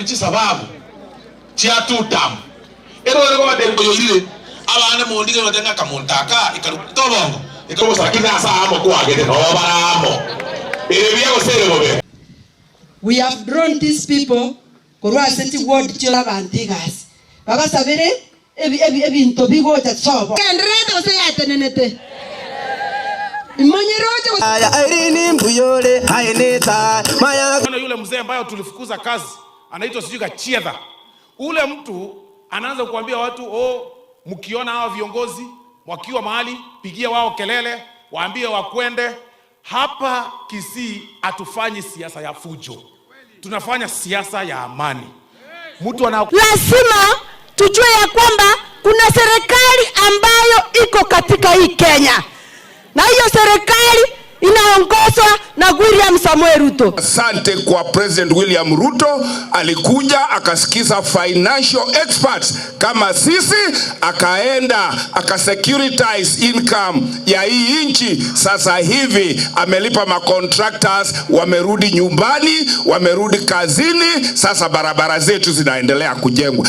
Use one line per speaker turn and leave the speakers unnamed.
Kobatebi chisababu chia two term ero ero kobatebi koyoirire abana mondige batenga kamontaka ikaru tobongo ikabosa lakini asa amo kwagete no baramo ere bia gosere bobe.
We have drawn these people korwa ase chiward chia abanto egasi babasabere ebinto bigocha sobo kenderete gose yatenenete imonyeroche.
Aya Irene Mbuyore aineta maya.
Kuna yule mzee ambaye tulifukuza kazi anaitwa sijui Gachiedha. Ule mtu anaanza kuambia watu, "Oh, mkiona hawa viongozi wakiwa mahali, pigia wao kelele, waambie wakwende." Hapa Kisii hatufanyi siasa ya fujo, tunafanya siasa ya amani. Mtu ana
Lazima tujue ya kwamba kuna serikali ambayo iko katika hii Kenya, na hiyo serikali inaongozwa na William Samoei Ruto.
Asante kwa President William Ruto, alikuja akasikiza financial experts kama sisi, akaenda akasecuritize income ya hii nchi. Sasa hivi amelipa macontractors, wamerudi nyumbani, wamerudi kazini. Sasa barabara zetu zinaendelea kujengwa.